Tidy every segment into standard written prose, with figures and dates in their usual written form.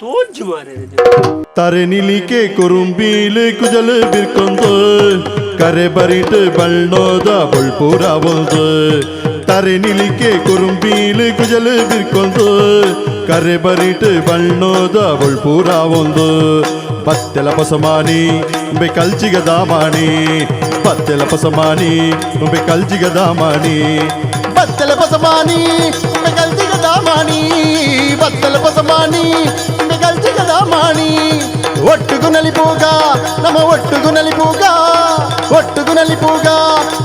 ತೋಜು ಮಾರೆ. ತಾರೆ ನಿಲಿಕೆ ಕುರುಂಬೀಲು ಕುಜಲು ಬಿರ್ಕೊಂದು ಕರೆ ಬರಿಟ್ ಬಣ್ಣೋದ ಬೊಳ್ಪೂರ ಒಂದು. ತಾರೆ ನಿಲಿಕೆ ಕುರುಂಬೀಲು ಕುಜಲು ಬಿರ್ಕೊಂದು ಕರೆ ಬರಿಟ್ ಬಣ್ಣೋದ ಬೊಳ್ಪೂರ ಒಂದು. ಬತ್ತೆಲ ಪಸಮಾನಿ ಉಂಬೆ ಕಲ್ಚಿಗ ದಾಮಾಣಿ, ಬತ್ತೆಲ ಪಸಮಾನಿ ಉಂಬೆ ಕಲ್ಚಿಗ ದಾಮಾಣಿ, ಬತ್ತೆಲ ಪಸಮಾನಿ ಉಂಬೆ ಕಲ್ಚಿಗ ದಾಮಾಣಿ, ಬತ್ತೆಲ ಪಸಮಾನಿ ಉಂಬೆ ಕಲ್ಚಿಗ ದಾಮಾಣಿ. ಒಟ್ಟುಗು ನಲಿಪೂಗ ನಮ್ಮ ಒಟ್ಟುಗು ನಲಿಪೂಗ, ಒಟ್ಟುಗು ನಲಿಪೂಗ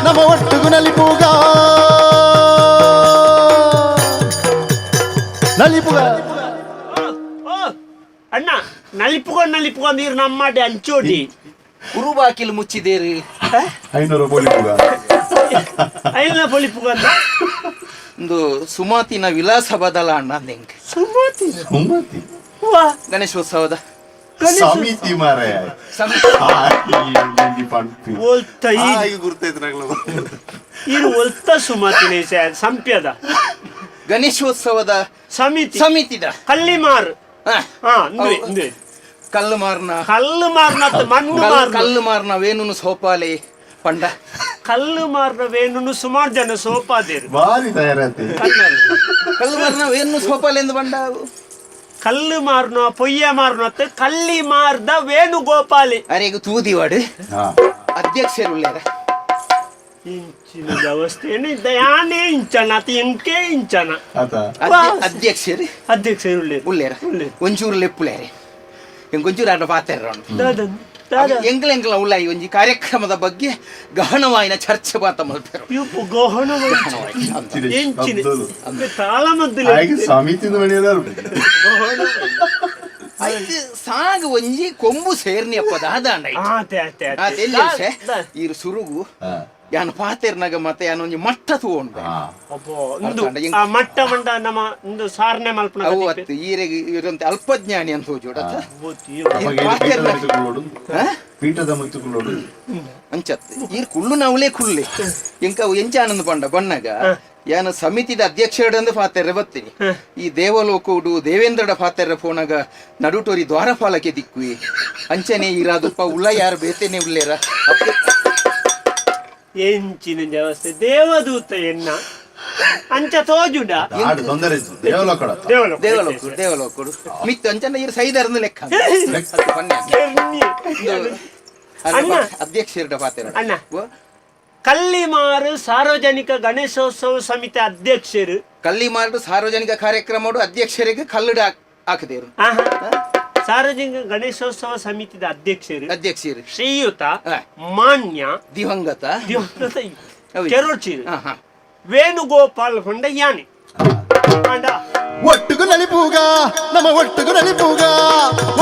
ನಮ್ಮ ಒಟ್ಟುಗು ನಲಿಪೂಗ ನಲಿಪುಗ. ಓ ಅಣ್ಣ, ನಲಿಪುಗ ನಲಿಪುಗ ನೀರು ನಮ್ಮಡೆ ಅಂಚೋಡಿ. ಕುರುಬಾಕಿಲ್ ಮುಚ್ಚಿದೇರಿ. 500 ಪೊಲಿಪುಗ. ಐನ ಪೊಲಿಪುಗ ಅಂದ. ಒಂದು ಸುಮಾತಿನ ವಿಲಾಸ ಬದಲ ಅಣ್ಣ ಅಂದೆಂಕ್. ಸುಮತಿ. ಸುಮತಿ. ವಾ. ಗಣೇಶೋತ್ಸವದ ಸಮಿತಿ ಮಾರಾಯ. ಸಮಿತಿ. ಒಲ್ತ ಈ ಗುರ್ತೈತೆ. ಇರು ಒಲ್ತ ಸುಮತಿನೇ ಸಂಪ್ಯದ ಗಣೇಶೋತ್ಸವದ ಸಮಿತಿ. ಸಮಿತಿದ ಕಲ್ಲಿಮಾರ್. ಹಾ. ಹಾ, ಇಂದುವೆ ಇಂದುವೆ. ಕಲ್ಲು ಮಾರ್ನ ಕಲ್ಲು ಮಾರ್ನತ್ತ ಮಣ್ಣು ಮಾರ್ನ. ಕಲ್ಲು ಮಾರ್ನ ವೇಣುನು ಸೋಪಾಲೆ ಪಂಡ. ಕಲ್ಲು ಮಾರ್ನ ವೇಣುನು ಸುಮಾರು ಜನ ಸೋಪಾದೇರು. ಭಾರಿ ತಯಾರಾತಿ. ಕಲ್ಲು ಮಾರ್ನ ವೇಣು ಸೋಪಾಲೆ ಎಂದು ಬಂಡ. ಕಲ್ಲು ಮಾರ್ನ ಪೊಯ್ಯ ಮಾರ್ನತ್ತ ಕಲ್ಲಿ ಮಾರ್ದ ವೇಣುಗೋಪಾಲಿ. ಅರೆಗ್ ತೂದಿವಾಡು ಅಧ್ಯಕ್ಷರು ಉಳ್ಳೇರ. ಇಂಚಿನ ವ್ಯವಸ್ಥೆನು ಯಾನೇ ಇಂಚನ ಅತಿ ಎಂಕೆ ಇಂಚನ. ಆತ. ಅಧ್ಯಕ್ಷರು. ಅಧ್ಯಕ್ಷರು ಉಳ್ಳೇರು. ಉಳ್ಳೇರ. ಉಳ್ಳೇರು. ಒಂಚೂರು ಲೆಪ್ಪುಲೇರೆ, ಎಂಕೊಂಚೂರು ಆಟ ಪಾತೆರ. ದಾದ ದಾದ? ಎಂಕ್ಲ ಎಂಕ್ಲ ಉಳ್ಳಾಯಿ ಒಂಜಿ ಕಾರ್ಯಕ್ರಮದ ಬಗ್ಗೆ ಗಹನವಾಯಿನ ಚರ್ಚೆ ಬಾತ ಮಲ್ಪೆರು. ಇಪ್ಪು ಗಹನ ಎಂಚಿನ ತಾಳಮದ್ದಲೆ. ಹಾಗೆ ಸಮಿತಿದ ಮನೆಯದಾರು. ಐಕ್ ಸಾಗ ಒಂಜಿ ಕೊಂಬು ಸೇರ್ನಿ ಅಪ್ಪ ದಾದಾಂಡ. ಆತೆ ಆತೆ. ಆ ಆತೆ. ತೆಲ್ಲೆ ಈರು ಸುರುಗು ಯಾನ್ ಪಾತೆರ್ನಾಗ ಮತ್ತೆ ಯಾನ್ ಒಂಜಿ ಮಟ್ಟ ತೂವೊಂಡು. ಅಬ್ಬೋ, ಇಂದು ಆ ಮಟ್ಟ ಮಂಡ ನಮ್ಮ ಇಂದು ಸಾರನೆ ಮಲ್ಪನ. ಅವು ಅತ್ತು ಈರೆಗ್ ಇರಂತೆ ಅಲ್ಪಜ್ಞಾನಿ ಅಂತ ಹೋಜೋಡ. ಪೀಠದ ಮುತ್ತುಕೊಳ್ಳೋಡು. ಅಂಚತ್ ಈರ್ ಕುಳ್ಳು ನಾವುಲೇ ಕುಳ್ಳೆ ಎಂಕ ಅವು ಎಂಚ ಆನಂದ ಪಂಡ ಬಣ್ಣಗ ಯಾನ ಸಮಿತಿದ ಅಧ್ಯಕ್ಷರಡಂದು ಪಾತೆರ್ರೆ ಬತ್ತೀನಿ. ಈ ದೇವಲೋಕೋಡು ದೇವೇಂದ್ರಡ ಪಾತೆರ್ರೆ ಪೋನಾಗ ನಡುಟೋರಿ ದ್ವಾರಪಾಲಕೆ ದಿಕ್ಕುವಿ ಅಂಚನೆ ಈರಾದುಪ್ಪ ಉಳ್ಳ ಯಾರು ಬೇತೇನೆ ಉಳ್ಳೇರ. ಎಂಚಿನ ವ್ಯವಸ್ಥೆ ದೇವದೂತ ಎನ್ನ ಅಂಚ ತೋಜುಂಡ. ಆಡು ತೊಂದರೆ ಇತ್ತು ದೇವಲೋಕಡ. ದೇವಲೋಕ. ದೇವಲೋಕುಡು ದೇವಲೋಕುಡು ಮಿತ್ತು ಅಂಚನೆ ಈರ್ ಸೈದರ್ನ ಲೆಕ್ಕ ಅತ್ತು ಪನ್ನೆ. ಕೆರ್ನಿ. ಅಣ್ಣ. ಅಧ್ಯಕ್ಷರಡ ಪಾತೆರ. ಅಣ್ಣ. ಕಲ್ಲಿಮಾರು ಸಾರ್ವಜನಿಕ ಗಣೇಶೋತ್ಸವ ಸಮಿತಿ ಅಧ್ಯಕ್ಷರು. ಕಲ್ಲಿಮಾರು ಸಾರ್ವಜನಿಕ ಕಾರ್ಯಕ್ರಮಡು ಅಧ್ಯಕ್ಷರಿಗೆ ಕಲ್ಲುಡ ಹಾಕದೇರು. ಆಹಾ. ಸಾರ್ವಜನಿಕ ಗಣೇಶೋತ್ಸವ ಸಮಿತಿದ ಅಧ್ಯಕ್ಷರು. ಅಧ್ಯಕ್ಷರು. ಶ್ರೀಯುತ ಹಾ. ಮಾನ್ಯ ದಿವಂಗತ ದಿವಂಗತ ಹೌದು. ಕೆರೋಚಿರು ಹಾ ಹಾ. ವೇಣುಗೋಪಾಲ್ ಹೊಂಡ ಯಾನೆ ಅಂಡ. ಒಟ್ಟುಗು ನಲಿಪೂಗ ನಮ್ಮ ಒಟ್ಟುಗು ನಲಿಪೂಗ,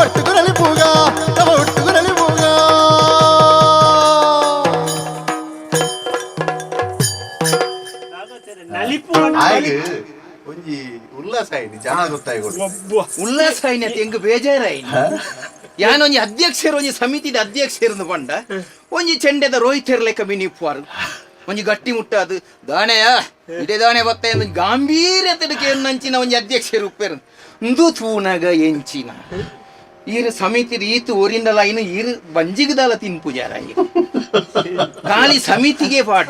ಒಟ್ಟುಗು ನಲಿಪೂಗ ನಮ್ಮ ಒಟ್ಟುಗು ನಲಿಪೂಗ. ನಲಿಪು. ಹಾಗೆ ಒಂಜಿ ಉಲ್ಲಾಸ ಆಯ್ತು ಜನ ಗೊತ್ತಾಯ್ಕೊಡು. ಒಬ್ಬ ಉಲ್ಲಾಸ ಐನತ್ ಎಂಗ್ ಬೇಜಾರಾಯ್ನಿ. ಯಾನೊಂಜಿ ಅಧ್ಯಕ್ಷರು ಒಂಜಿ ಸಮಿತಿದ ಅಧ್ಯಕ್ಷರು ಪಂಡ ಒಂಜಿ ಚೆಂಡೆದ ರೋಹಿತೆರ್ ಲೆಕ್ಕ ಮಿನಿಪ್ಪುವಾರು ಒಂಜಿ ಗಟ್ಟಿ ಮುಟ್ಟಾದು ದಾನೆಯ ಇಡೆ ದಾನೆ ಬತ್ತ ಎಂದು ಗಾಂಭೀರ್ಯತೆಡ್ ಕೇರ್ನಂಚಿನ ಒಂಜಿ ಅಧ್ಯಕ್ಷರು ಉಪ್ಪೆರು. ಇಂದು ತೂನಗ ಎಂಚಿನ ಈರು ಸಮಿತಿ ಈತು ಒರಿಂಡಲ ಇನ್ನು ಈರು ಬಂಜಿಗದಾಲ ತಿನ್ಪುಜಾರ ಖಾಲಿ ಸಮಿತಿಗೆ ಪಾಠ.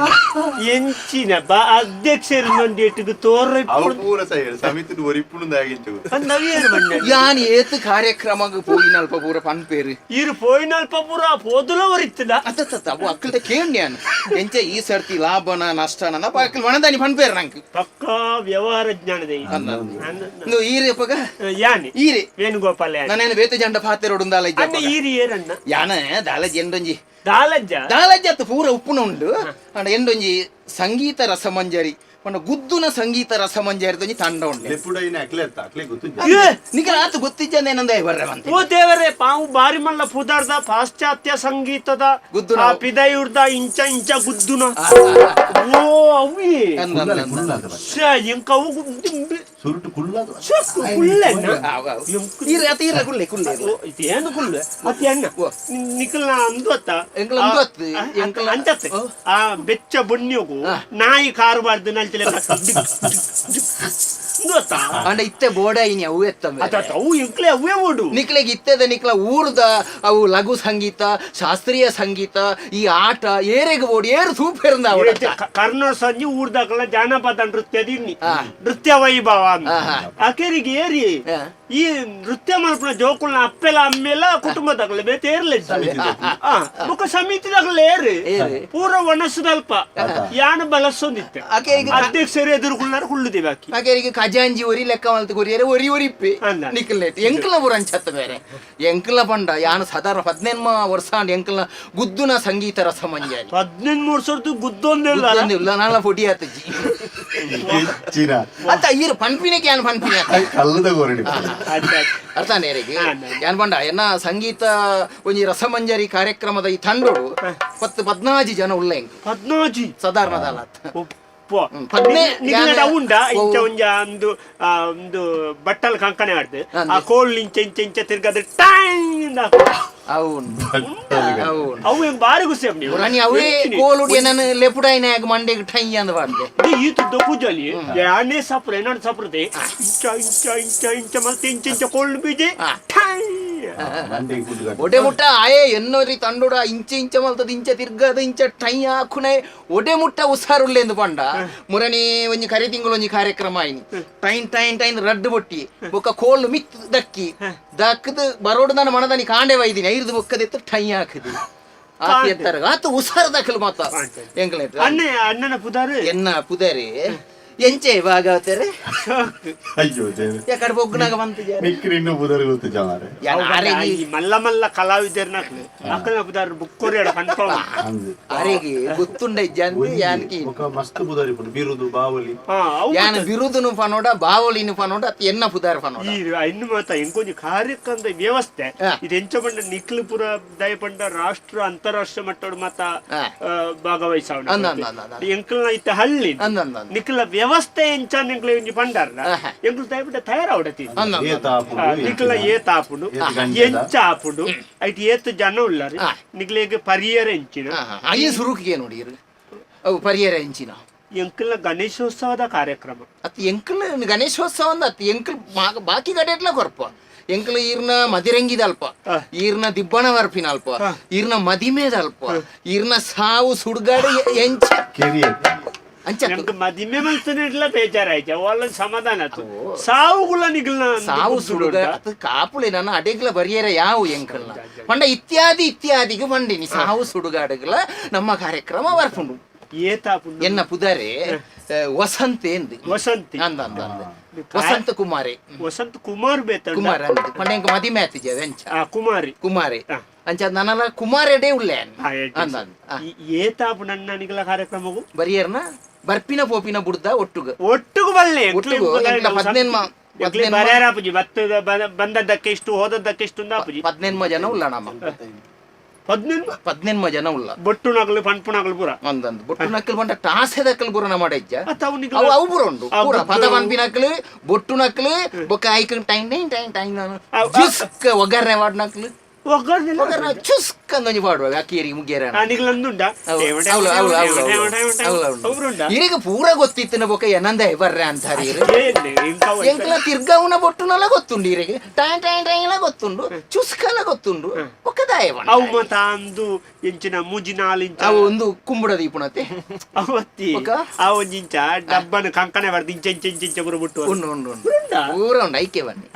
ಎಂಚಿನ ಬಾ ಅಧ್ಯಕ್ಷರು ನೊಂದಿಟ್ಟಿಗೆ ತೋರ. ಅವು ಪೂರ ಸೈ ಸಮಿತಿ ಒರಿಪುಣು ಆಗಿಂಚು. ನವಿಯರು ಬಣ್ಣ. ಯಾನ್ ಏತ್ ಕಾರ್ಯಕ್ರಮಗ್ ಪೋಯಿನಲ್ಪ ಪೂರ ಪನ್ಪೇರು. ಇರು ಪೋಯಿನಲ್ಪ ಪೂರ ಪೋದುಲ ಒರಿತ್ತದ. ಅತ್ತ ಅವು ಅಕ್ಕಲ್ದ ಕೇಂಡ್ ಯಾನ್ ಎಂಚ ಈ ಸರ್ತಿ ಲಾಭನ ನಷ್ಟನ ಅಕ್ಕಲ್ ಮಣದಾನಿ ಪನ್ಪೇರು ನಂಗೆ. ಪಕ್ಕಾ ವ್ಯವಹಾರ ಜ್ಞಾನದ ಇಂದು ಈರೆ ಅಪ್ಪಗ. ಯಾನೆ. ಈರೆ. ವೇಣುಗೋಪಾಲ ಯಾನೆ. ನಾನೇನು ಬೇತೆ ಜಂಡ ಪಾತೆರೋಡುಂದಾಲ. ಅಣ್ಣ ಈರಿ ಏರಣ್ಣ. ಯಾನ ದಾಲ ಎಂಡೊಂಜಿ. ದಾಲಜ್ಜ. ದಾಲಜ್ಜ ಅತ್ತು ಪೂರ ಉಪ್ಪುನ ಉಂಡು ಅಂಡ ಎಂಡೊಂಜಿ ಸಂಗೀತ ರಸಮಂಜರಿ ಪಂಡ ಗುದ್ದುನ ಸಂಗೀತ ರಸಮಂಜರಿ ಒಂಜಿ ತಂಡ ಉಂಡು. ಲೆಪ್ಪುಡೈನ ಅಕ್ಲೆ ಅತ್ತ ಅಕ್ಲೆ ಗೊತ್ತು. ಏ! ನಿಖರ ಆತು ಗೊತ್ತಿಜ್ಜಂದ ಏನಂದ ಬರ್ರೆ ಬಂತೆ. ಓ ದೇವರೇ, ಪಾವು ಬಾರಿ ಮಲ್ಲ ಪುದಾರ್ದ ಪಾಶ್ಚಾತ್ಯ ಸಂಗೀತದ ಗುದ್ದುನ. ಆ ಪಿದಯುರ್ದ ಇಂಚ ಇಂಚ ಗುದ್ದುನ. ಓ ಅವಿ. ಅಂದ, ಅಂದ, ಅಂದ. ಶ್ಯೆ, ಎಂಕ ಅವು ಸುರುಟು ಕುಳ್ಳಾದ. ಶ್ಯೆ, ಕುಳ್ಳೆಣ್ಣ. ಆವ್, ಆವ್. ಈರೆ ಅತ್ತ ಈರೆ ಕುಳ್ಳೆ ಕುಳ್ಳೆ. ಓ, ಇದೇನು ಕುಳ್ಳೆ ಅತಿ ಅಣ್ಣ. ಓ. ನಿಖಲ್ನ ಅಂದು ಅತ್ತ. ಎಂಕಲ್ನ ಅಂದು ಅತ್ತು, ಎಂಕಲ್ನ- ಅಂಚತ್ತೆ. ಓ. ಆ ಬೆಚ್ಚ ಬೊಣ್ಣಿಯೋಗು ಆ. ನಾಯಿ ಕಾರು ಬಾರ್ದು ನಲ್ತಿಲೆ. ಗೊತ್ತಾ? ಅಂಡ ಇತ್ತೆ ಬೋಡಾಯಿನಿ ಅವು ಎತ್ತ ಅತ್ತ ಅತ್ತ, ಅವು ಎಂಕ್ಲೆ ಅವೇ ಓಡು. ನಿಕ್ಲೆಗ್ ಇತ್ತೆದ ನಿಕ್ಲ ಊರ್ದ ಅವು ಲಘು ಸಂಗೀತ, ಶಾಸ್ತ್ರೀಯ ಸಂಗೀತ, ಈ ಆಟ ಏರೆಗ್ ಬೋಡು, ಏರು ಸೂಪರ್. ಕರ್ಣ ಸಂಜೆ ಊರ್ದಾಕಲ ಜಾನಪದ ನೃತ್ಯ ದಿನ್ನಿ ನೃತ್ಯ ವೈಭವ ಅಂದ್. ಅಕೇರಿಗೆ ಏರಿ ಈ ನೃತ್ಯ ಮಲ್ಪುನ ಜೋಕುಲ್ನ ಅಪ್ಪೆಲ ಅಮ್ಮೆಲ ಕುಟುಂಬದಾಗಲ ಬೇತೆ ಏರ್ಲೆ ಬೊಕ ಸಮಿತಿದಾಗಲ ಏರು ಏರು. ಪೂರ ಒಣಸುದಲ್ಪ ಯಾನ ಬಲಸೊಂದಿತ್ತೆ. ಅಕೇರಿಗೆ ಅಧ್ಯಕ್ಷರು ಎದುರುకున్నారు ಕುಳ್ಳುದಿ ಬಾಕಿ. ಅಕೇರಿಗೆ ಖಜಾಂಜಿ ಒರಿ ಲೆಕ್ಕ ಮಲ್ತು ಕೊರಿಯರೆ ಒರಿ ಒರಿಪ್ಪೆ. ಅಲ್ಲ. ನಿಕ್ಲೆಟ್ ಎಂಕ್ಲ ಪೂರ ಅಂಚತ್ತ ಬೇರೆ ಎಂಕ್ಲ ಪಂಡ ಯಾನು ಸಾಧಾರಣ 18 ವರ್ಷ ಅಂಡ್ ಎಂಕ್ಲ ಗುದ್ದುನ ಸಂಗೀತ ರಸಮಂಜರಿ. 18 ವರ್ಷದ್ದು ಗುದ್ದೊಂದಿಲ್ಲ. ಗುದ್ದೊಂದಿಲ್ಲ, ನಾಳ ಪೊಡಿ ಆತಜಿ. ಚೀನಾ. ಅತ್ತ ಈರು ಪನ್ಪಿನಕ್ಕೆ ಯಾನ್ ಪನ್ಪಿನ. ಕಲ್ಲದ ಕೋರಡಿ. ಅರ್ಥ ನೇರಿಗೆ ಯಾನ್ ಪಂಡ ಎನ್ನ ಸಂಗೀತ ಒಂಜಿ ರಸಮಂಜರಿ ಕಾರ್ಯಕ್ರಮದ ಈ ತಂಡೋಡು 10 14 ಜನ ಉಲ್ಲ ಎಂಕ್. 14? ಸಾಧಾರಣದಲ್ಲ. ಉಪ್ಪ. 15. ನಿಗ್ಲಡ ಉಂಡ ಇಂಚ ಒಂಜ ಒಂದು ಒಂದು ಬಟ್ಟಲ್ ಕಂಕಣೆ ಆಡ್ದು ಆ ಕೋಲ್ ಇಂಚ ಇಂಚ ಇಂಚ ತಿರ್ಗದ ಟ್ಯಾಂಗ್. అవును అవును. ಅವು ಹೆಂಗ್ ಬಾರಿ ಖುಷಿ ಅಪ್ಪ ನೀವು. ಪುರಾಣಿ ಅವೇ ಕೋಲುಡಿ ನನ್ನ ಲೆಪುಡಾಯಿನ ಮಂಡೆಗೆ ಠೈ ಅಂದ್ ಪಾಡ್ದೆ. ಈ ತುದ್ದ ಪೂಜಲಿ ಯಾನೇ ಸಪ್ರ ಏನಾರು ಸಪ್ರದೆ ಇಂಚ ಇಂಚ ಇಂಚ ಇಂಚ ಮತ್ತೆ ಇಂಚ ಇಂಚ ಕೋಲ್ ಬೀಜೆ ಠಾಯ್. ಒಡೆ ಮುಟ್ಟ ಆಯೆ ಎನ್ನೋರಿ ತಂಡೋಡ ಇಂಚ ಇಂಚ ಮಲ್ತದ ಇಂಚ ತಿರ್ಗದ ಇಂಚ ಠೈ ಹಾಕುನೆ ಒಡೆ ಮುಟ್ಟ ಉಸಾರುಲ್ಲೆಂದು ಪಂಡ ಮುರಣಿ ಒಂಜಿ ಕರಿ ತಿಂಗಳು ಒಂಜಿ ಕಾರ್ಯಕ್ರಮ ಆಯ್ನಿ ಟೈನ್ ಟೈನ್ ಟೈನ್ ರಡ್ಡು ಬೊಟ್ಟಿ ಬೊಕ್ಕ ಕೋಲು ಮಿತ್ ದಕ್ಕಿ ದಕ್ಕದು ಬರೋಡು ನನ್ನ ಮನದನಿ ಕಾಂಡೆ ವೈದಿನಿ ಐದು ಬೊಕ್ಕದೆತ್ತು ಠೈ ಹಾಕುದು ಆತ ಎತ್ತರ ಆತ ಉಸಾರ ದಕ್ಕಲು ಮಾತ ಎಂಕ್ಲೆ. ಅಣ್ಣ ಅಣ್ಣನ ಪುದಾರು. ಎನ್ನ ಪುದರಿ ಎಂಚೆ ಭಾಗವತರೆ. ಅಯ್ಯೋ ದೇವ್ರೆ. ಯಾಕಡೆ ಬೊಗ್ಗುನಾಗ ಬಂತು. ನಿಕ್ರಿ ಇನ್ನು ಬುದರ್ ಗೊತ್ತು ಜಮಾರೆ. ಈ ಮಲ್ಲ ಮಲ್ಲ ಕಲಾವಿದರ್ನ ಅಕ್ಕನ ಪುದಾರು ಬುಕ್ಕೋರಿ ಕನ್ಫರ್ಮ್. ಅಂದು. ಅರೆಗೆ ಗೊತ್ತುಂಡ ಇಜ್ಜಂದು ಯಾನ್ಕಿ. ఒక ಮಸ್ತ್ ಬುದಾರಿ ಪುಂಡು ಬಿರುದು ಬಾವಲಿ. ಹಾ ಅವು. ಯಾನ್ ಬಿರುದುನು ಪನೋಡ, ಬಾವಲಿನು ಪನೋಡ, ಅತ್ ಎನ್ನ ಪುದಾರ್ ಪನೋಡ. ಈ ಇನ್ನು ಮಾತ ಎಂಕೊಂಜಿ ಕಾರ್ಯಕ್ರಮದ ವ್ಯವಸ್ಥೆ ಇದು ಎಂಚ ಪಂಡ ನಿಕ್ಲು ಪುರ ದಯ ಪಂಡ ರಾಷ್ಟ್ರ ಅಂತಾರಾಷ್ಟ್ರೀಯ ಮಟ್ಟದ ಮಾತ ಭಾಗವಹಿಸವಣ. ಅಂದ, ಅಂದ, ಅಂದ, ಅಂದ. ಎಂಕಲ್ನ ಇತ್ತ ಹಳ್ಳಿ ಅಂದ, ಅಂದ, ಅಂದ. ನಿಕ್ಲ ವ್ಯವಸ್ಥೆ ಎಂಚ ಎಂಕ್ಲ ಒಂಜಿ ಪಂಡಾರ್ನ ಎಂಕ್ಲು ದಯಪಂಡ ತಯಾರಾವಡತಿ. ಅಂದ, ಅಂದ. ಏತ್ ಆಪುಂಡು? ನಿಕ್ಲ ಏತ್ ಆಪುಂಡು? ಏತ್ ಗಂಟೆದ? ಎಂಚ ಆಪುಂಡು? ಐಟ್ ಏತ್ ಜನ ಉಲ್ಲಾರಿ? ನಿಕ್ಲೆಗ್ ಪರಿಯರ ಎಂಚಿನ? ಅಯ್ಯ ಸುರುಕಿಗೆ ನೋಡಿ ಅವು ಪರಿಯರ ಎಂಚಿನ. ಎಂಕಲ್ನ ಗಣೇಶೋತ್ಸವದ ಕಾರ್ಯಕ್ರಮ. ಅತ್ ಎಂಕಲ್ ಗಣೇಶೋತ್ಸವ ಅಂದ ಅತ್ ಎಂಕಲ್ ಬಾಕಿ ಕಡೆ ಎಟ್ಲ ಕೊರ್ಪ ಎಂಕಲ್ ಈರ್ನ ಮದಿರಂಗಿದ ಅಲ್ಪ, ಈರ್ನ ದಿಬ್ಬಣ ವರ್ಪಿನ ಅಲ್ಪ, ಈರ್ನ ಮದಿಮೇದ ಅಲ್ಪ, ಈರ್ನ ಸಾವು ಸುಡ್ಗಾಡು ಎಂಚ. ಕೆರಿಯ. ಅಂಚ. ಎಂಕ್ ಮದಿಮೆ ಮಲ್ತನಿಡ್ಲ ಬೇಜಾರಾಯ್ತು, ಅವಲ್ಲ ಸಮಾಧಾನ ಆತು. ಸಾವುಗುಲ ನಿಗ್ಲ್ನ ಸಾವು ಸುಡುಗ ಅದು ಕಾಪುಲೆ ನನ್ನ ಅಡೆಗ್ಲ ಬರಿಯರ ಯಾವು ಎಂಕಲ್ನ ಪಂಡ ಇತ್ಯಾದಿ ಇತ್ಯಾದಿಗೆ ಪಂಡಿನಿ ಸಾವು ಸುಡುಗಾಡುಗಳ ನಮ್ಮ ಕಾರ್ಯಕ್ರಮ ಬರ್ಪುಂಡು. ಏತಾಪುಂಡು? ಎನ್ನ ಪುದರೆ ವಸಂತ ಎಂದು. ವಸಂತಿ. ಅಂದ ಅಂದ ಅಂದ ವಸಂತ ಕುಮಾರಿ. ವಸಂತ ಕುಮಾರ್ ಬೇತ. ಕುಮಾರ್ ಅಂದ್ ಪಂಡ ಎಂಕ್ ಮದಿಮೆ ಆತಿಜೆ ಅಂಚ. ಆ ಕುಮಾರಿ. ಕುಮಾರಿ ಅಂಚ ನನಲ ಕುಮಾರೆಡೆ ಉಲ್ಲೆ. ಅಂದ ಅಂದ. ಏತಾಪು ನನ್ನ ನಿಗಲ ಕಾರ್ಯಕ್ರಮಗೂ? ಬರಿಯರ್ನ ಬರ್ಪಿನ ಪೋಪಿನ ಬುಡ್ದ ಒಟ್ಟುಗ. ಒಟ್ಟುಗು ಬಲ್ಲೆ. ಒಟ್ಟುಗು ಎಂಕ್ಲ 18 18 ಬರ್ಯಾರಾಪುಜಿ ಬತ್ತದ ಬಂದದ್ದಕ್ಕೆ ಇಷ್ಟು ಹೋದದ್ದಕ್ಕೆ ಇಷ್ಟು ಆಪುಜಿ. 18 ಜನ ಉಲ್ಲ ನಮ್ಮ. 18? 18 ಜನ ಉಲ್ಲ. ಬೊಟ್ಟು ನಗಲು ಪನ್ಪು ನಗಲು ಪೂರ. ಒಂದೊಂದು ಬೊಟ್ಟು ನಕ್ಕಲ್ ಬಂಡ ಟಾಸೆ ದಕ್ಕಲ್ ಪೂರ ನಮ್ಮ ಅಜ್ಜ. ಅತ್ತ ಅವು ನಿಗಲ ಅವು ಅವು ಪೂರ ಉಂಡು. ಪೂರ ಪದ ಪನ್ಪಿ ನಕ್ಕಲು, ಬೊಟ್ಟು ನಕ್ಕಲು, ಬೊಕ್ಕ ಐಕ್ time time time time ಜುಸ್ಕ್ ಒಗ್ಗರಣೆ ವಾಡ್ ನಕ್ಕಲು. ಒಗ್ಗರಣೆ. ಒಗ್ಗರಣೆ ಚುಸ್ಕ್ ಅಂದೊಂಜಿ ಪಾಡುವ ಅಕ್ಕಿಯರಿಗೆ ಮುಗಿಯರ. ನಿಗಲಂದುಂಡ. ಅವ್ರುಂಡ. ಇರಿಗೆ ಪೂರ ಗೊತ್ತಿತ್ತಿನ ಬೊಕ್ಕ ಏನಂದ ಬರ್ರೆ ಅಂತಾರೆ ಇರು. ಎಂಕ್ಲ ತಿರ್ಗಾವುನ ಬೊಟ್ಟುನಲ ಗೊತ್ತುಂಡು ಇರಿಗೆ, time time time ಗೊತ್ತುಂಡು, ಚುಸ್ಕಲ ಗೊತ್ತುಂಡು, ಬೊಕ್ಕ ದಾಯ. ಅವು ಮತ ಅಂದು ಎಂಚಿನ ಮೂಜಿ ನಾಲು ಇಂಚ. ಅವು ಒಂದು ಕುಂಬುಡ ದೀಪುಣತೆ. ಅವತ್ತಿ. ಬೊಕ್ಕ? ಆ ಒಂಜಿ ಇಂಚ ಡಬ್ಬನ ಕಂಕಣೆ ಬರ್ದು ಇಂಚ ಇಂಚ ಇಂಚ ಇಂಚ ಪೂರ ಬಿಟ್ಟು. ಉಂಡು ಉಂಡು ಉಂಡು ಪೂರ ಉಂಡು ಐಕೆ ಬನ್ನಿ.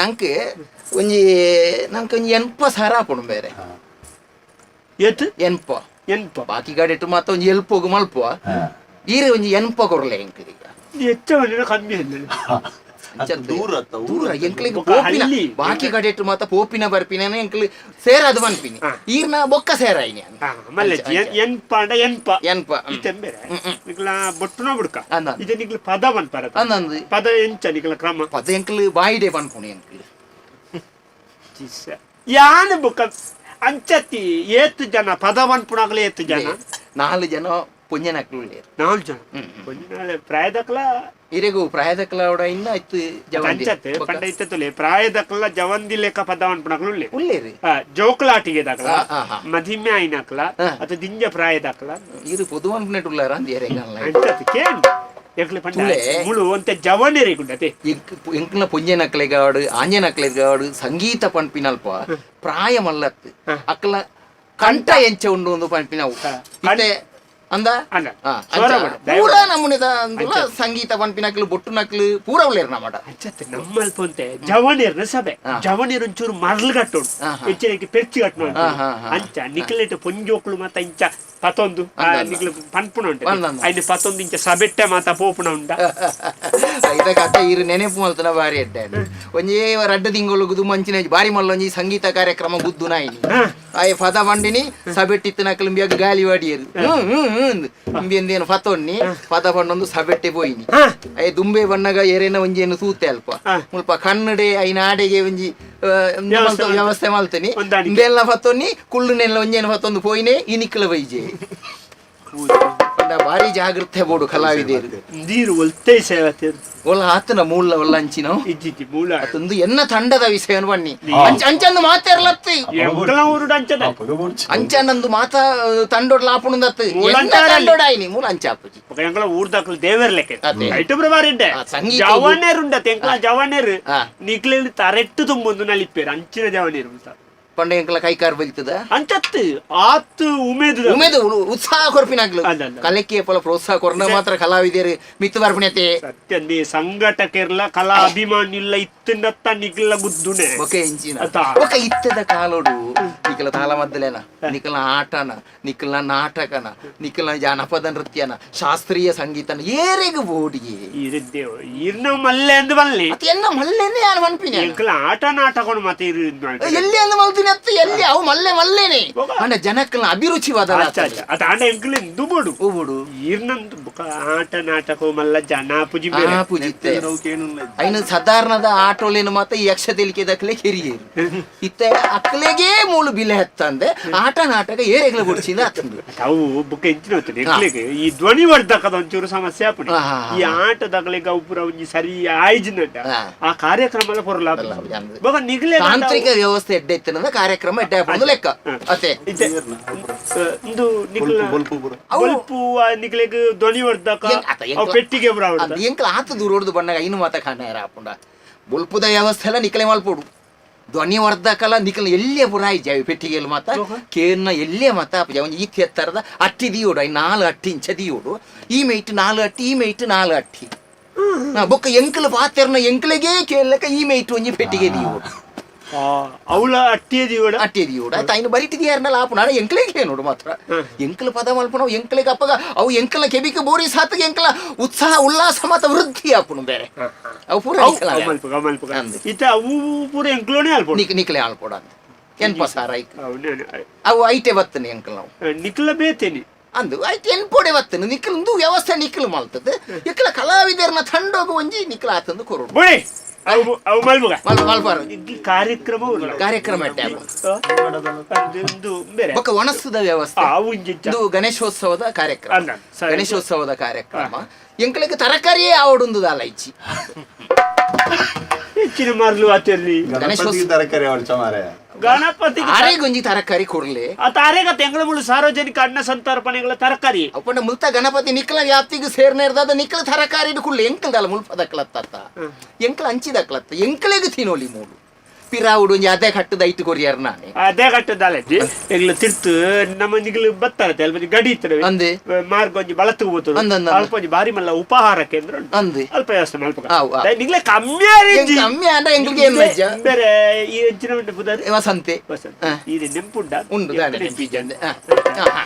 ನಂಕ್ ಒಂಜಿ ನಂಕ್ ಒಂಜಿ ಎನ್ಪ ಸಾರ ಆಪುಂಡು ಬೇರೆ. ಏತ್? ಎನ್ಪ. ಎನ್ಪ. ಬಾಕಿ ಗಾಡಿ ಮಾತ ಒಂಜಿ ಎಲ್ಪೋಗು ಮಲ್ಪುವ, ಈರೆ ಒಂಜಿ ಎನ್ಪ ಕೊರ್ಲೆ ಎಂಕ್ ಈಗ. ಹೆಚ್ಚ ಕಮ್ಮಿ ಅಂದ್ರೆ. ದೂರ ಅತ್ತ ಊರು. ದೂರ ಎಂಕ್ಲಿಗ್ ಬೊಕ್ಕ ಪೋಪಿನ ಹಳ್ಳಿ. ಬಾಕಿ ಕಡೆಟ್ ಮಾತ ಪೋಪಿನ ಬರ್ಪಿನ ಎಂಕ್ಲು ಸೇರಾದ್ ಪನ್ಪಿನಿ, ಈರ್ನ ಬೊಕ್ಕ ಸೇರಾಯಿನಿ. ಮಲ್ಲ ಎನ್ಪ ಅಂಡ ಎನ್ಪ. ಎನ್ಪ. ಇತ್ತೆಂಬೇರೆ ನಿಕ್ಲ ಬೊಟ್ಟುನ ಬುಡ್ಕ. ಅಂದ. ಇದು ನಿಕ್ಲ ಪದ ಪನ್ಪರ. ಅಂದಂದು. ಪದ ಎಂಚ ನಿಕ್ಲ ಕ್ರಮ? ಪದ ಎಂಕ್ಲು ಬಾಯಿಡೆ ಪನ್ಪುಣಿ ಎಂಕ್ಲು. ಯಾನ್ ಬುಕ್ಕ ಅಂಚತಿ ಏತ್ ಜನ ಪದ ಪನ್ಪುನಾಗ್ಲೇ ಏತ್ ಜನ? ನಾಲ್ ಜನ ಪುಂಜನಕ್ಲು ಉಳ್ಳೇರು. ನಾಲ್ ಜನ ಪೊಂಜನಾಳೆ ಪ್ರಾಯದಕ್ಲ. ಇರೆಗು ಪ್ರಾಯದಕ್ಲ ಅವಡ ಇನ್ನ ಇತ್ತು ಜವಂದಿ. ಅಂಚತೆ ಪಂಡ ಇತ್ತೆ ತುಲೆ ಪ್ರಾಯದಕ್ಲ ಜವಂದಿ ಲೆಕ್ಕ ಪದ ಪನ್ಪುನಾಗ್ಲು ಉಲ್ಲೆ. ಉಳ್ಳೇರು. ಜೋಕುಲಾಟಿಗೆ ದಾಖಲ, ಆ, ಆ, ಆ. ಮದಿಮೆ ಆಯ್ನಾಕ್ಲ, ಅತ ದಿಂಜ ಪ್ರಾಯದಾಕ್ಲ. ಇರು ಪೊದು ಪನ್ಪುನೆಟ್ ಉಲ್ಲಾರ ಅಂದ್ ಎರೆಗಲ್ಲ. ಅಂಚತೆ ಕೇಂಡ್. ಎಂಕ್ಲೆ ಪಂಡ ಮುಳು ಒಂತೆ ಜವನೇರಿ ಗುಂಡತೆ ಎಂಕ್ಲ ಪೊಂಜೆನಕ್ಲೆಗಾಡು ಆಂಜನಕ್ಲೆಗಾಡು ಸಂಗೀತ ಪನ್ಪಿನಲ್ಪ ಪ್ರಾಯ ಮಲ್ಲತ್ತು ಅಕ್ಲ ಕಂಠ ಎಂಚ ಉಂಡು ಒಂದು ಪನ್ಪಿನವು ಇತ್ತೆ ಅಂದ ಅಂದ. ಸ್ವರ ಮಾಡು, ದಯವ ಪೂರ ನಮೂನೆದ ಅಂದುಲ ಸಂಗೀತ ಪನ್ಪಿನಕ್ಲು ಬೊಟ್ಟು ನಕ್ಲು ಪೂರ ಉಳ್ಳೇರು ನಮ್ಮಡ ಅಂಚತ್ತೆ ನಮ್ಮಲ್ಪ ಒಂತೆ ಜವನೇರ್ನ ಸಭೆ ಜವನೇರ್ ಒಂಚೂರು ಮರ್ಲ್ ಕಟ್ಟೋಡು ಹೆಚ್ಚಿನ ಪೆರ್ಚಿ ಕಟ್ಟೋಡು ಹಾ, ಹಾ, ಹಾ. ಅಂಚ ನಿಕ್ಲೆಟ್ ಪೊಂಜೋಕ್ಲು ಮಾತ ಇಂಚ ಪತೊಂದು ನಿಕ್ಲು ಪನ್ಪುಣ ಉಂಟು ಅಂದ, ಅಂದ. ಐನು ಪತೊಂದು ಇಂಚ ಸಬೆಟ್ಟೆ ಮಾತ ಪೋಪುಣ ಉಂಡ ಇದ ಕತೆ ಇರು ನೆನೆಪು ಮಲ್ತನ ಬಾರಿ ಎಡ್ಡೆ ಒಂಜೇ ರಡ್ಡ ತಿಂಗಳು ಮಂಚಿನ ಬಾರಿ ಮಲ್ಲೊಂಜಿ ಸಂಗೀತ ಕಾರ್ಯಕ್ರಮ ಗುದ್ದು ನಾಯಿನಿ ಆಯೆ ಪದ ಬಂಡಿನಿ ಸಬೆಟ್ಟಿತ್ತು ನಕಲು ಇಂಬಿಯಾಗ ಗಾಲಿ ವಾಡಿಯರು ಹ್ಮ್ ಹ್ಮ್ ಹ್ಮ್ ಇಂಬಿಯಂದೇನು ಫತೊನ್ನಿ ಪದ ಬಂಡೊಂದು ಸಬೆಟ್ಟೆ ಪೋಯಿನಿ ಅಯ್ಯ ದುಂಬೆ ಬಣ್ಣಗ ಎರೇನ ಒಂಜಿ ಏನು ತೂತೆ ಅಲ್ಪ ಮುಲ್ಪ ಕನ್ನಡೆ ಐನ ಆಡೆಗೆ ಒಂಜಿ ವ್ಯವಸ್ಥೆ ಮಲ್ತನಿ ಹೊಂದಾಣಿಕೆ. ಇಂದೆಲ್ಲ ಫತೊನ್ನಿ ಕುಳ್ಳುನೆಲ್ಲ ಒಂಜೇನು ಫತೊಂದು ಪೋಯಿನೆ ಇನಿಕ್ಲ ಬೈಜೆ ಪಂಡ ಭಾರಿ ಜಾಗೃತೆ ಬೋಡು ಕಲಾವಿದೇರು ನೀರು ಒಲ್ತೇ ಸೇವತೆ ಒಲ್ಲ ಆತನ ಮೂಲ ಒಲ್ಲ ಅಂಚಿನ ಇಜ್ಜಿಜ್ಜಿ ಮೂಲ ಅದೊಂದು ಎನ್ನ ತಂಡದ ವಿಷಯವನ್ನು ಬನ್ನಿ ಅಂಚಂದು ಮಾತಾರ್ಲತ್ತಿ ಎಂಕಲ ಊರುಡು ಅಂಚದ ಅಂಚನಂದು ಮಾತಾ ತಂಡೋಡ್ ಲಾಪುಣದತ್ತು ಮೂಲ ಎನ್ನ ಅಂಚಾರಲ್ಲಿ. ತಂಡೋಡಾಯಿನಿ ಮೂಲ ಅಂಚಾಪುಜಿ ಎಂಕಲ ಊರ್ದಾಕ್ಲು ದೇವರ್ ಲೆಕ್ಕ ಅದೇ. ಐಟು ಪ್ರಭಾರಿಡ್ಡೆ ಆ, ಸಂಗೀತ ಜವನೇರು ಉಂಡತೆ ಎಂಕಲ ಜವನೇರು ಆ. ನಿಕ್ಲೆಲ್ ತರೆಟ್ಟು ತುಂಬೊಂದು ನಲಿಪೇರು ಅಂಚಿನ ಜವನೇರು ಉಂಟ ಪಂಡ ಎಂಕಲ ಕೈಕಾರ್ ಬಲಿತದ ಅಂಚತ್ತು ಆತು ಉಮೇದು ಉಮೇದು ಉತ್ಸಾಹ ಕೊರ್ಪಿನಾಗ್ಲು ಅಲ್ಲ, ಅಲ್ಲ. ಕಲೆಕ್ಕೆ ಪೊಲ ಪ್ರೋತ್ಸಾಹ ಕೊರ್ನ ಮಾತ್ರ ಕಲಾವಿದರು ಮಿತ್ತು ಬರ್ಪಣತೆ ಸತ್ಯಂದಿ ಸಂಘಟಕೆರ್ಲ ಕಲಾ ಅಭಿಮಾನಿಲ್ಲ ಇತ್ತಿಂದತ್ತ ನಿಕ್ಲ ಗುದ್ದುನೆ ಬೊಕೆ ಇಂಚಿನ ಅತ್ತ. ಬೊಕ ಇತ್ತದ ಕಾಲೋಡು ನಿಕಲ ತಾಳಮದ್ದಲೆನ ನಿಕಲ ಆಟನ ನಿಕಲ ನಾಟಕನ ನಿಕಲ ಜಾನಪದ ನೃತ್ಯನ ಶಾಸ್ತ್ರೀಯ ಸಂಗೀತನ ಏರೆಗು ಬೋಡಿಗೆ ಇರಿದ್ದೇವು ಇರ್ನ ಮಲ್ಲೆ ಅಂದ್ ಬಲ್ಲಿ ಅತ್ ಎನ್ನ ಮಲ್ಲೆನೆ ಯಾರು ಮನ್ಪಿನ ಎಂಕಲ ಆಟ ನಾಟಕನು ಮತ್ತೆ ಇರು ಇದ್ ಮಾಡ್ತಾರೆ. ಎಲ್ಲಿ ಅಂದ್ ಮಲ್ತಿನ ಅತ್ತ ಎಲ್ಲಿ ಅವು ಮಲ್ಲೆ ಮಲ್ಲೇನೆ ಬೊಕ. ಅಂಡ ಜನಕ್ಕಲ್ನ ಅಭಿರುಚಿ ಬದಲ ಅಚ್ಚ ಅಚ್ಚ ಅತ್ತ ಆಂಡ ಎಂಕಲ ದುಬೋಡು ಹೂಬುಡು ಇರ್ನಂದು ಬೊಕ ಆಟ ನಾಟಕ ಮಲ್ಲ ಜನ ಪೂಜಿ ಬೇರೆ ಆ ಪೂಜಿತ್ತೆ ಐನು ಸಾಧಾರಣದ ಆಟೋಲೇನು ಮಾತ ಈ ಯಕ್ಷ ತೆಲಿಕೆ ದಕ್ಕಲೆ ಕೆರಿಯೇರು ಇತ್ತೆ ಅಕ್ಲೆಗೆ ಮೂಲು ಬಿಲೆ ಹತ್ತಂದೆ ಆಟ ನಾಟಕ ಏರೆಗ್ಲ ಬುಡ್ಚಿಂದ ಆತಂದು ಅವು ಬುಕ್ ಎಂಚಿನ ಹೋಗ್ತದೆ ಎಂಕ್ಲೆಗ್ ಈ ಧ್ವನಿ ವರ್ಧಕದ ಒಂಚೂರು ಸಮಸ್ಯೆ ಆಪುಂಡು ಆ, ಹಾ, ಹಾ. ಈ ಆಟದಗಲಿಗೆ ಅವು ಪೂರ ಒಂಜಿ ಸರಿ ಆಯ್ಜಿನಂಟ ಆ. ಆ ಕಾರ್ಯಕ್ರಮದ ಪೊರಲ ಬೊಕ ನಿಗ್ಲೆ ತಾಂತ್ರಿಕ ವ್ಯವಸ್ಥೆ ಎಡ್ಡೆ ಇತ್ತನದ ಕಾರ್ಯಕ್ರಮ ಎಡ್ಡೆ ಆಪುಂಡು ಲೆಕ್ಕ ಅತೆ ಇತ್ತೆ ಇಂದು ನಿಕ್ಲ ಬೊಲ್ಪು ಪೂರ. ಬೊಲ್ಪು ಆ ನಿಕ್ಲೆಗ್ ಧ್ವನಿ ವರ್ಧಕ ಅತ ಅವು ಪೆಟ್ಟಿಗೆ ಪೂರ ಆವಡ್ದ. ಅದು ಎಂಕಲ ಆತ ದೂರೋಡ್ದು ಬಣ್ಣಗ ಐನು ಮಾತ ಕಾಣಾರ ಆಪುಂಡ ಬೊಲ್ಪುದ ವ್ಯವಸ್ಥೆ ಎಲ್ಲ ನಿಕಲೆ ಮಲ್ಪೊಡು ಧ್ವನಿ ವರ್ಧಕಲ ನಿಕಲ ಎಲ್ಲೇ ಪೂರ ಆಯ್ಜಾವಿ ಪೆಟ್ಟಿಗೆಲ್ ಮಾತ ಕೇರ್ನ ಎಲ್ಲೇ ಮಾತ ಆಪುಜ ಒಂಜಿ ಈತ್ ಎತ್ತರದ ಅಟ್ಟಿ ದಿಯೋಡು I ನಾಲ್ ಅಟ್ಟಿ ಇಂಚ ದಿಯೋಡು ಈ ಮೇಟ್ ನಾಲ್ ಅಟ್ಟಿ ಈ ಮೇಟ್ ನಾಲ್ ಅಟ್ಟಿ ನಾ ಬೊಕ್ಕ ಎಂಕಲ ಪಾತೆರ್ನ ಎಂಕಲೆಗೆ ಕೇಳಕ ಈ ಮೇಟ್ ಒಂಜಿ ಪೆಟ್ಟಿಗೆ ದಿಯೋಡು ಆ, ಅವ್ಳ ಅಟ್ಟಿಯ ದಿವಡ ಅಟ್ಟಿ ದಿಯೋಡು ಆಯ್ತು ಐನು ಬರಿಟಿ ದಿಯಾರ್ನಲ್ಲ ಆಪುಣ ಎಂಕಲೆಗೆ ನೋಡು ಮಾತ್ರ ಎಂಕಲ ಪದ ಮಲ್ಪುಣ ಎಂಕಲೆಗೆ ಅಪ್ಪಗ ಅವು ಎಂಕಲ ಕೆಬಿಕ ಬೋರಿ ಸಾತಗೆ ಎಂಕಲ ಉತ್ಸಾಹ ಉಲ್ಲಾಸ ಮಾತ ವೃದ್ಧಿ ಆಪುಣು ಬೇರೆ ಅವು ಪೂರ ನಿಕಲ ಮಲ್ಪುಗ ಮಲ್ಪುಗ ಅಂದ್. ಇತ್ತೆ ಅವು ಪೂರ ಎಂಕ್ಲೋನೆ ಅಲ್ಪೊಡು ನಿಕಲೆ ಆಳ್ಪೊಡ ಅಂತ ಎನ್ಪ ಸಾರ ಐಕ್ ಅವ್ನೇನು, ಅವು ಐಟೆ ಬತ್ತನೆ ಎಂಕಲ್ ನಾವು ನಿಕ್ಲ ಬೇತೇನಿ ಅಂದು ಐಟ್ ಎನ್ಪೊಡೆ ಬತ್ತನೆ ನಿಕಲ್ ವ್ಯವಸ್ಥೆ ನಿಕಲ್ ಮಲ್ತದೆ ಇಕ್ಕಲ ಕಲಾವಿದರ್ನ ತಂಡೋಗು ಒಂಜಿ ನಿಕಲ ಆತಂದು ಕೊರಡು ಬುಡಿ ಅವು ಅವು ಮಲ್ಪುಗ ಮಲ್ ಮಲ್ಪಾರು ಈ ಕಾರ್ಯಕ್ರಮ ಉಲ್ಲ. ಕಾರ್ಯಕ್ರಮ ಎಡ್ಡೆ ಆಪುಂಡು. ಆ, ಅದು ಒಂದು ಬೇರೆ ಬೊಕ್ಕ ಒಣಸುದ ವ್ಯವಸ್ಥೆ ಆ, ಅವು ಇಂಚಿಂಚ. ಇದು ಗಣೇಶೋತ್ಸವದ ಕಾರ್ಯಕ್ರಮ ಅಲ್ಲ, ಸರಿ. ಗಣೇಶೋತ್ಸವದ ಕಾರ್ಯಕ್ರಮ ಎಂಕಲಿಗೆ ತರಕಾರಿಯೇ ಆವಡುಂದು ಇಚ್ಚಿ ಹೆಚ್ಚಿನ ಮರ್ಲು ಆಚರ್ಲಿ ಗಣಪತಿಗೆ ತರಕಾರಿ ಅವಳು ಮಾರಾಯ ಗಣಪತಿ ಆರೆಗೊಂಜಿ ತರಕಾರಿ ಕೊಡ್ಲಿ ಆ ತಾರೇಗ ತೆಂಗಳಮುಳು ಸಾರ್ವಜನಿಕ ಅನ್ನ ಸಂತರ್ಪಣೆಗಳ ತರಕಾರಿ ಅಪ್ಪಂಡ ಮುಲ್ತ ಗಣಪತಿ ನಿಕ್ಕಲ ವ್ಯಾಪ್ತಿಗೆ ಸೇರ್ನೇರ್ದಾದ ನಿಕ್ಕಲ ತರಕಾರಿ ಕುಳ್ಳಿ ಎಂಕಲ್ದಲ್ಲ ಮುಲ್ಪ ದಕ್ಕಲತ್ತ ಎಂಕಲ ಅಂಚಿ ದಕ್ಕಲತ್ತ ಎಂಕಲೆಗ್ ತಿನ್ನೋಲಿ ಮೂಲು ಪಿರಾವುಡು ಒಂಜಿ ಅದೇ ಕಟ್ಟದ ಐತು ಕೊರಿಯರ್ ನಾನೇ ಅದೇ ಕಟ್ಟದಾಲಜ್ಜಿ ಎಂಗ್ಲ ತಿರ್ತು ನಮ್ಮ ನಿಗ್ಲು ಬತ್ತಾರೆ ಅಲ್ಪ ಗಡಿ ಇತ್ತು ಅಂದೆ. ಮಾರ್ಗ ಒಂಜಿ ಬಳತ್ತು ಹೋಗ್ತದೆ ಅಂದ್ ಅಂದ್ ಅಂದ್. ಅಲ್ಪ ಒಂಜಿ ಬಾರಿ ಮಲ್ಲ ಉಪಹಾರ ಕೇಂದ್ರ ಉಂಟು. ಅಂದೆ. ಅಲ್ಪ ವ್ಯವಸ್ಥೆ ಮಲ್ಪ ಆವ್, ಆವ್. ನಿಗ್ಲೆ ಕಮ್ಮಿ ಆರಿಂಜಿ. ಕಮ್ಮಿ ಅಂದ್ರೆ ಎಂಕ್ಲಿಗೆ ಏನ್ ಮಜ್ಜ? ಬೇರೆ ಈ ಅಂಚಿನ ಉಂಟು ಪುದರ್ ವಸಂತೆ ವಸಂತ ಹಾ. ಇದು ನೆಂಪುಂಡ ಉಂಡು ದಾನೆ ನೆಂಪಿಜಂದೆ. ಹಾ. ಹಾ, ಹಾ.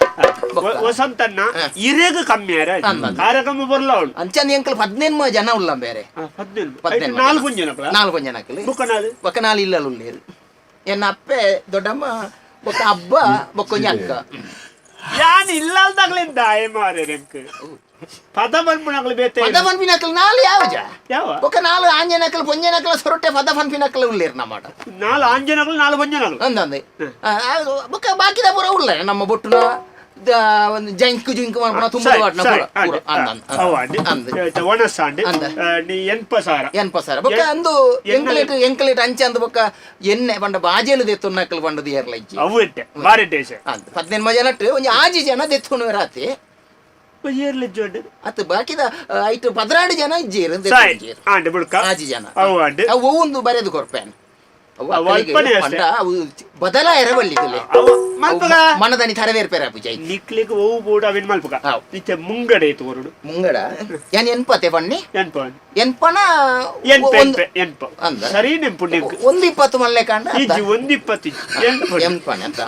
ಬೊಕ್ಕ. ವಸಂತನ್ನ ಇರೇಗ ಕಮ್ಮಿ ಆರ ಅಂದ್ ಅಂದ್. ಕಾರ್ಯಕ್ರಮ ಬರ್ಲ ಉಂಟು ಅಂಚಂದ ಎಂಕಲ್ 15 ಜನ ಉಲ್ಲ ಬೇರೆ ಹದಿನೇಳು 15 ನಾಲ್ಕು ಜನಕ್ಕಲ ನಾಲ್ಕು ಜನ ಅಕ್ಕಲು ಬುಕ್ಕನಾಳು ಬೊಕ್ಕ ನಾಲ್ ಇಲ್ಲಲ್ ಉಲ್ಲೇರು ಎನ್ನ ಅಪ್ಪೆ ದೊಡ್ಡಮ್ಮ ಬೊಕ್ಕ ಹಬ್ಬ ಬೊಕ್ಕ ಒಂಜಿ ಅಕ್ಕ ಯಾನ್ ಇಲ್ಲಲ್ದಾಗ್ಲಿಂದ ಆಯೆ ಮಾರೆ ನೆಂಕ್ ಪದ ಪನ್ಪುನಕ್ಲು ಬೇತೆ ಪದ ಪನ್ಪಿನಕಲ್ ನಾಲ್ ಯಾವಜ ಯಾವ ಬೊಕ್ಕ ನಾಲ್ ಆಂಜನಕಲ್ ಪೊಂಜನಕಲ್ ಸೊರಟೆ ಪದ ಪನ್ಪಿನಕಲ್ ಉಲ್ಲೇರು ನಮ್ಮಡ ನಾಲ್ ಆಂಜನಗಳು ನಾಲ್ ಪಂಜನಗಳು ಅಂದಂದೆ ಬೊಕ್ಕ ಬಾಕಿದ ಪೂರ ಉಲ್ಲ ನಮ್ಮ ಬೊಟ್ಟುನ ಒಂದು ಜಂಕ್ ಜುಂಕ್ ಮಾಡ್ಕೊಣ ತುಂಬ ವಾಟ್ನ ಪೂರ ಪೂರ ಅಂದ ಅಂದ ಒಣಸಾಂಡ್ ಅಂದ. ನೀ ಎನ್ಪ ಸಾರ ಎನ್ಪ ಸಾರ ಬೊಕ್ಕ ಅಂದು ಎಂಕಲೇಟ್ ಎಂಕಲೇಟ್ ಅಂಚ ಅಂದು ಬೊಕ್ಕ ಎಣ್ಣೆ ಪಂಡ ಬಾಜೇಲು ದೆತ್ತೊನ್ನಕಲ್ ಪಂಡದು ಏರ್ಲ ಇಜ್ಜಿ ಅವು ಇಟ್ಟೆ ಬಾರಿ ಟೇಶ ಅಂದ್ 15 ಜನ ಒಂಜಿ ಆಜಿ ಜನ ದೆತ್ತೊನು ರಾತಿ ಏರ್ಲೆ ಜೋಡ್ ಅತ್ ಬಾಕಿದ ಐಟ್ 12 ಜನ ಇಜ್ಜೇರು. ಸಾಯ್ ಆಂಡ್ ಬುಡ್ಕ ಆಜಿ ಜನ ಅವು ಆಂಡ್ ಅವು ಒಂದು ಬರೆದು ಕೊರ್ಪೇನ್ ಅವು ಅವು ಅಕ್ಕಲಿಗೆ ಅಲ್ಪನೇ ಅಷ್ಟೇ. ಪಂಡ ಅವು ಬದಲಾಯರ ಬಲ್ಲಿದಲೆ ಅವು ಮಲ್ಪಗ ಮನದನಿ ತರವೇರ್ಪೆರ ಪೂಜೆ ನಿಕ್ಲಿಗ್ ಓವು ಬೋಡು ಅವಿನ್ ಮಲ್ಪಗ ಆವ್. ಇತ್ತೆ ಮುಂಗಡೆ ಇತ್ತು ಹೊರಡು ಮುಂಗಡ ಯಾನ್ ಎನ್ಪತೆ ಪಣ್ಣಿ ಎನ್ಪ ಎನ್ಪನ ಎನ್ಪ ಒಂದು ಎನ್ಪ ಎನ್ಪ ಅಂದ? ಸರಿ ನೆಂಪು ನೆಂಕು ಒಂದು 20 ಮಲ್ಲೆ ಕಾಂಡ ಇಜ್ಜಿ ಒಂದು 20 ಎನ್ಪ ಎನ್ಪನೆ ಅಂತ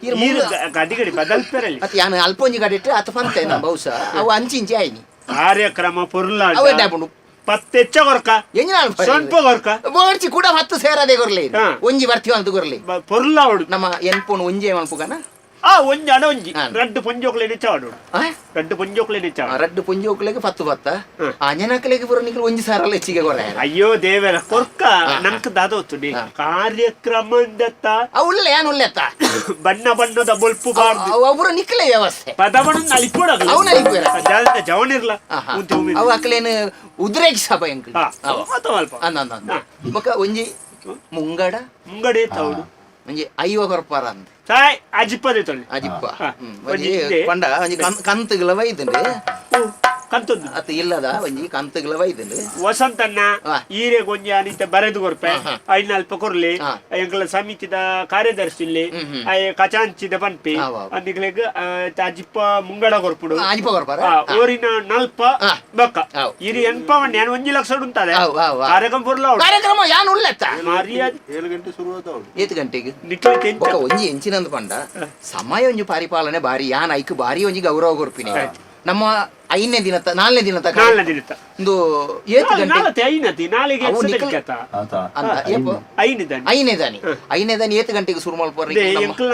ಇರ್ ಈರು ಮುಂಗ ಗಡಿಗಡಿ ಬದಲ್ಪೆರಲ್ಲಿ ಅತ್ ಯಾನ್ ಅಲ್ಪ ಒಂಜಿ ಗಡಿಟ್ಟು ಅತ್ ಪಂತೆ ನಾ ಬಹುಶಃ ಅವು ಅಂಚಿಂಚಿ ಆಯ್ನಿ ಕಾರ್ಯಕ್ರಮ ಪೊರ್ಲ ಅವು ಎಡ್ಡೆ ಪತ್ತೆಚ್ಚ ಕೊರ್ಕ ಎಂಜಿನ ಅಲ್ಪ ಸ್ವಲ್ಪ ಕೊರ್ಕ ಬೋರ್ಚಿ ಕೂಡ 10 ಸೇರದೆ ಕೊರ್ಲೆ ಹಾ. ಒಂಜಿ ಬರ್ತೀವ ಅಂತ ಕೊರ್ಲೆ ಪೊರ್ಲ ಅವಡು ನಮ್ಮ ಎನ್ಪೋನು ಒಂಜೆ ಮಲ್ಪುಗನ ಆ ಒಂಜಿ ಅಡ ಒಂಜಿ ಹಾ. ರಡ್ಡು ಪೊಂಜೋಕ್ಲೆ ನೆಚ್ಚಾಡು ಆ? ರಡ್ಡು ಪೊಂಜೋಕ್ಲೆ ನೆಚ್ಚಾಡು ರಡ್ಡು ಪೊಂಜೋಕ್ಲೆಗ್ 10 10 ಹ್ಮ್. ಆಂಜನಕ್ಲೆಗ್ ಪೂರ ನಿಕ್ಲು ಒಂಜಿ ಸಾರಲ್ಲ ಹೆಚ್ಚಿಗೆ ಕೊರ ಅಯ್ಯೋ ದೇವರ ಕೊರ್ಕ ನಂಕ್ ದಾದೋತು ಕಾರ್ಯಕ್ರಮ ಅವು ಉಳ್ಳೆ ಯಾನ್ ಉಳ್ಳೆತ್ತ ಬಣ್ಣ ಬಣ್ಣದ ಬೊಲ್ಪು ಬಾರ್ದು ಅವು ಪೂರ ನಿಕ್ಲೆ ವ್ಯವಸ್ಥೆ ಪದವಣ ನಲಿಪೋಡ ಅವು ನಲಿಪುವೆರ. ಜವನಿರ್ಲ ಆಹಾ. ಅವು ಅಕ್ಲೇನು ಉದ್ರೇಕ್ ಸಭ ಎಂಕ್ಲು ಅವು. ಅಲ್ಪ ಅಂದ ಅಂದ ಅಂದ ಬೊಕ ಒಂಜಿ ಮುಂಗಡ ಮುಂಗಡೆ ತೌಡು ಒಂಜಿ ಐವ ಕೊರ್ಪಾರ ಅಂದ್ ಸಾಯ್ ಅಜಿಪ್ಪದೆ ತೊಳಿ ಅಜಿಪ್ಪ ಹಾ. ಹ್ಮ್. ಒಂಜಿ ಒಂಜಿ ಇದೆ. ಪಂಡ ಒಂಜಿ ಕಂತುಗಳ ವೈದುಂಡು ಕಂತೊಂದು ಅತ್ ಇಲ್ಲದ ಒಂಜಿ ಕಂತುಗಳ ವೈದುಂಡು ವಸಂತಣ್ಣ ಹಾ. ಈರೆ ಗೊಂಜಿ ಅನಿತ ಬರೆದು ಕೊರ್ಪೆ ಹಾ. ಐನ ಅಲ್ಪ ಕೊರ್ಲಿ ಹಾ. ಎಂಕಲ ಸಮಿತಿದ ಕಾರ್ಯದರ್ಶಿ ಇಲ್ಲಿ ಹ್ಮ್ ಹ್ಮ್. ಆಯೆ ಕಚಾಂಚಿದ ಪನ್ಪಿ ಆ, ವಾ. ಅಂದಿಗ್ಲೆಗ್ ಅಜಿಪ್ಪ ಮುಂಗಡ ಕೊರ್ಪುಡು ಅಜಿಪ್ಪ ಕೊರ್ಪಾರ ಆ, ಊರಿನ ನಲ್ಪ ಹಾ. ಬೊಕ್ಕ ಆವ್. ಇರಿ ಎನ್ಪವಣ್ಣ ಯಾನ್ ಒಂಜಿ ಲಕ್ಷ ಉಂಟಾದೆ ಆವ್, ಆವ್, ಆವ್. ಕಾರ್ಯಕ್ರಮ ಪುರ್ಲ ಉಂಟು. ಕಾರ್ಯಕ್ರಮ ಯಾನ್ ಉಳ್ಳೆತ್ತ ಮರ್ಯಾದೆ 7 ಗಂಟೆ ಶುರುವಾದ ಅವಳು ಏತ್ ಗಂಟೆಗೆ ನಿಕ್ಲೆ ತೆಂಚ ಬೊಕ ಒಂಜಿ ಎಂಚಿನಂದು ಪಂಡ ಸಮಯ ಒಂಜಿ ಪರಿಪಾಲನೆ ಬಾರಿ ಯಾನ್ ಐಕ್ ಬಾರಿ ಒಂಜಿ ಗೌರವ ಕೊರ್ಪಿನಿ ಆಯ್ತು. ನಮ್ಮ ಐದನೇ ದಿನ ನಾಲ್ನೇ ದಿನ ನಾಲ್ನೇ ದಿನತ ಒಂದು ಏತ್ ಗಂಟೆ ನಾಲತೆ ಐನತಿ ನಾಳೆಗೆ ಅವು ಎಕ್ಸದ ನಿಕ್ಲೆ- ಕೆತ ಆತ ಅಂತ ಏಪ ಐನಿದಾನೆ ಐನೇ ದಾನಿ ಐನೇ ದಾನಿ ಏತ್ ಗಂಟೆಗೆ ಶುರು ಮಲ್ಪುವರ್ ಅದೇ ಎಂಕ್ಲ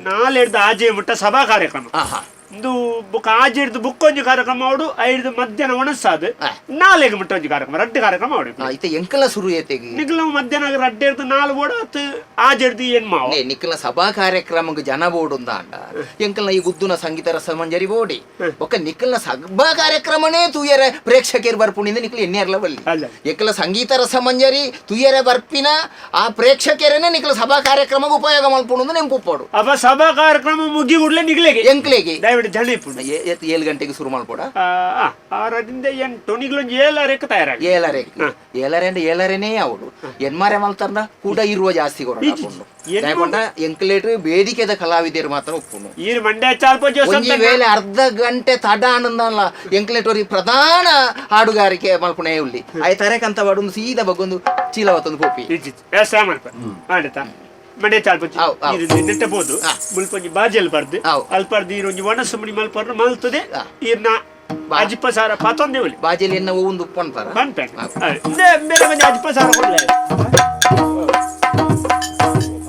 ನಾಲೆಡ್ದು ಆಜೆ ಮುಟ್ಟ ಸಭಾ ಕಾರ್ಯಕ್ರಮ ಆಹಾ ಇಂದು ಬುಕ್ ಆಜೆಡ್ದು ಬುಕ್ ಒಂಜಿ ಕಾರ್ಯಕ್ರಮ ಅವಡು ಐದು ಮಧ್ಯಾಹ್ನ ಒಣಸಾದು ಆ. ನಾಲೆಗೆ ಮುಟ್ಟ ಒಂಜಿ ಕಾರ್ಯಕ್ರಮ ರಡ್ಡು ಕಾರ್ಯಕ್ರಮ ಅವಡು ಆ, ಇತ್ತೆ ಎಂಕಲ ಶುರು ಏತೆಗೆ ನಿಕ್ಲ ಮಧ್ಯಾಹ್ನ ರಡ್ಡೆಡ್ದು ನಾಲ್ ಬೋಡ ಅತ್ತು ಆಜೆಡ್ದು ಏನ್ ಮಾವ ನೇ ನಿಕ್ಕಲ ಸಭಾ ಕಾರ್ಯಕ್ರಮಕ್ಕೆ ಜನ ಬೋಡು ಅಂಡ ಎಂಕಲ್ನ ಈ ಗುದ್ದುನ ಸಂಗೀತ ರಸಮಂಜರಿ ಬೋಡಿ ಒಕ್ಕ ನಿಕ್ಕಲ್ನ ಸಭಾ ಕಾರ್ಯಕ್ರಮನೇ ತೂಯರ ಪ್ರೇಕ್ಷಕರು ಬರ್ಪುಣಿಂದ ನಿಕ್ಕಲ ಎನ್ನೇರ್ಲ ಬಲ್ಲಿ ಅಲ್ಲ. ಎಕ್ಕಲ ಸಂಗೀತ ರಸಮಂಜರಿ ತುಯರ ಬರ್ಪಿನ ಆ ಪ್ರೇಕ್ಷಕರನ್ನೇ ನಿಕ್ಕಲ ಸಭಾ ಕಾರ್ಯಕ್ರಮಕ್ಕೆ ಉಪಯೋಗ ಮಲ್ಪುಣಂದು ನೆಂಪುಪ್ಪೋಡು ಅಪ್ಪ ಸಭಾ ಕಾರ್ಯಕ್ರಮ ಮುಗಿ ಕೂಡ್ಲೆ ನಿಗ್ಲೆಗೆ ಎಂಕ್ಲೆಗೆ ದಯವಿಟ್ಟು ಜನ ಇಪ್ಪುಂಡು 7 ಗಂಟೆಗೆ ಶುರು ಮಲ್ಪೋಡ ಆರರಿಂದ ಎಂಟು ನಿಗ್ಲೊಂದು ಏಳಾರಕ್ಕೆ ತಯಾರಾಗಿ ಏಳರೆ ಹಾ. ಏಳರೆ ಅಂದ್ರೆ ಏಳರೆನೇ ಅವಳು ಎನ್ಮಾರೆ ಮಲ್ತಾರ್ನ ಕೂಡ ಇರುವ ಜಾಸ್ತಿ ಕೊಡ ಎನ್ಮ- ಎಂಕ್ಲೇಟ್ ಬೇಡಿಕೆದ ಕಲಾವಿದರು ಮಾತ್ರ ಒಪ್ಪುನು ಈರ್ ಮಂಡ್ಯ ಚಾಲ್ಪ ಒಂಜಿ ವೇಳೆ ಅರ್ಧ ಗಂಟೆ ತಡ ಆನಂದಲ್ಲ ಎಂಕ್ಲೇಟೋರಿ ಪ್ರಧಾನ ಹಾಡುಗಾರಿಕೆ ಮಲ್ಪುಣೆ ಉಳ್ಳಿ ಆಯ್ ತರೆಕಂತ ಬಡೊಂದು ಸೀದಾ ಬಗ್ಗೊಂದು ಚೀಲವತ್ತೊಂದು ಪೋಪಿ ವ್ಯವಸಾಯ ಮಲ್ಪ ಆಡತಾ ಮಂಡ್ಯ ಚಾಲ್ಪ ಅವ್, ಅವ್. ನೆಟ್ಟಬೋದು ಆ. ಮುಲ್ಪೊಂಜಿ ಬಾಜೆಲ್ ಬರ್ದು ಅವ್. ಅಲ್ಪರ್ದು ಈರೊಂಜಿ ಒಣಸು ಮುಡಿ ಮಲ್ಪರ್ದು ಮಲ್ತದೆ ಆ. ಈರ್ನ ಬಾ. ಅಜಿಪ ಸಾರ ಪತ್ತೊಂದೇ ಒಲಿ ಬಾಜೆಲಿ ಎನ್ನ ಒಂದು ಉಪ್ಪಂತಾರ ಪನ್ಪೆ ಬೇರೆ ಮಂಜಿ ಅಜಿಪ ಸಾರ ಕೊಡ್ಲೆ.